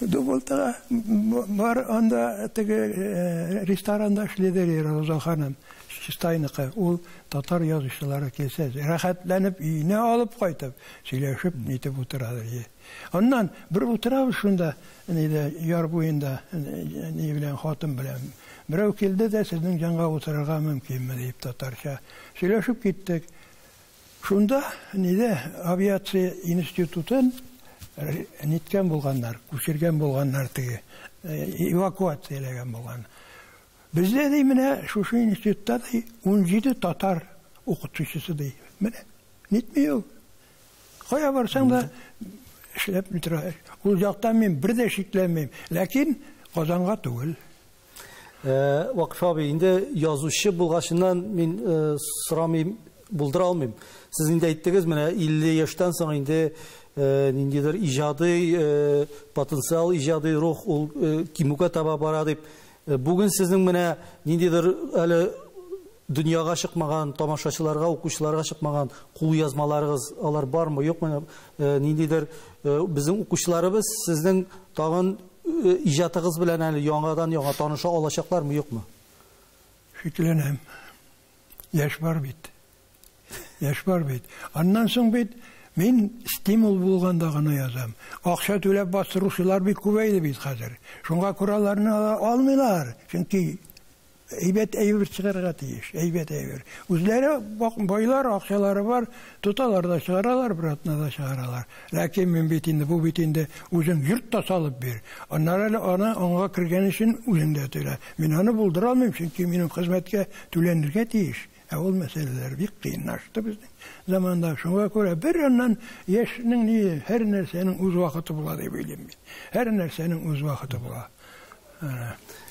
Дубултыга бар анда теге ресторанда эшлиде Роза ханым, Чистайныкы. Ул татар язучылары килсә, рәхәтләнеп өенә алып кайтып, сөйләшеп нитеп утырадыр. Аннан бер утырабыз шунда, нидә, яр буенда, ни белән, хатын белән. Берәү килде дә, сезнең җанга утырырга мөмкинме дип татарча. Сөйләшеп киттек. Шунда нидә авиация институтын ниткән булганнар, күчергән булганнар теге, эвакуацияләгән булган. Бездә ди менә шушы институтта ди 17 татар укытучысы ди. Менә нитми ул. Кая барсаң да эшләп тора. Ул яктан мин бер дә шикләнмим. Ләкин Казанга түгел. Вакыф абый, инде язучы булгачыннан мин сорамыйм, булдыра алмыйм. Сез инде әйттегез, менә 50 яшьтән соң инде ниндидер иҗади потенциал, иҗади рух ул кимүгә таба бара дип. Бүген сезнең менә ниндидер әле дөньяга чыкмаган, тамашачыларга, укучыларга чыкмаган кул язмаларыгыз алар бармы, юкмы? Ниндидер безнең укучыларыбыз сезнең тагын иҗатыгыз белән әле яңадан яңа таныша алачаклармы, юкмы? Шикләнәм. Яшь бар бит. Яшь бар бит. Аннан соң бит мин стимул булганда гына язам. Акча түләп бастыручылар бик күбәйде бит хәзер. Шуңа күрә аларны алмыйлар. Чөнки әйбәт әйбер чыгарга тиеш, әйбәт әйбер. Үзләре байлар, акчалары бар, тоталар да чыгаралар, бер атна да чыгаралар. Ләкин мин бит инде, бу бит инде үзең йорт та салып бир. Аннары әле аны аңга кергән өчен үзең дә түлә. Мин аны булдыра алмыйм, чөнки минем хезмәткә түләнергә тиеш. Ә ул мәсьәләләр бик кыенлашты безнең заманда. Шуңа күрә бер яннан яшьнең ни, һәр нәрсәнең үз вакыты була дип уйлыйм мин. Һәр нәрсәнең үз вакыты була.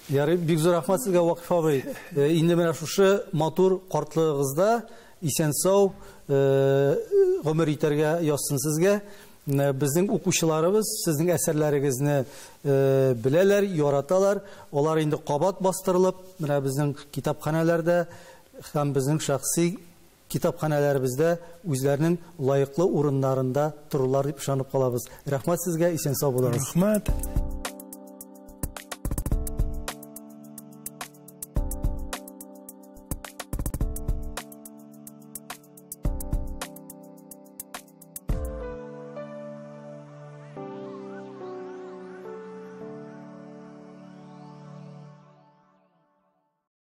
Ярый, бик зур рәхмәт сезгә, Вакыф абый. Инде менә шушы матур картлыгыгызда исән-сау гомер итәргә язсын сезгә. Безнең укучыларыбыз сезнең әсәрләрегезне беләләр, яраталар. Алар инде кабат бастырылып, менә безнең китапханәләрдә һәм безнең шәхси китапханәләребездә үзләренең лаеклы урыннарында торырлар дип ышанып калабыз. Рәхмәт сезгә, исән-сау булыгыз. Рәхмәт.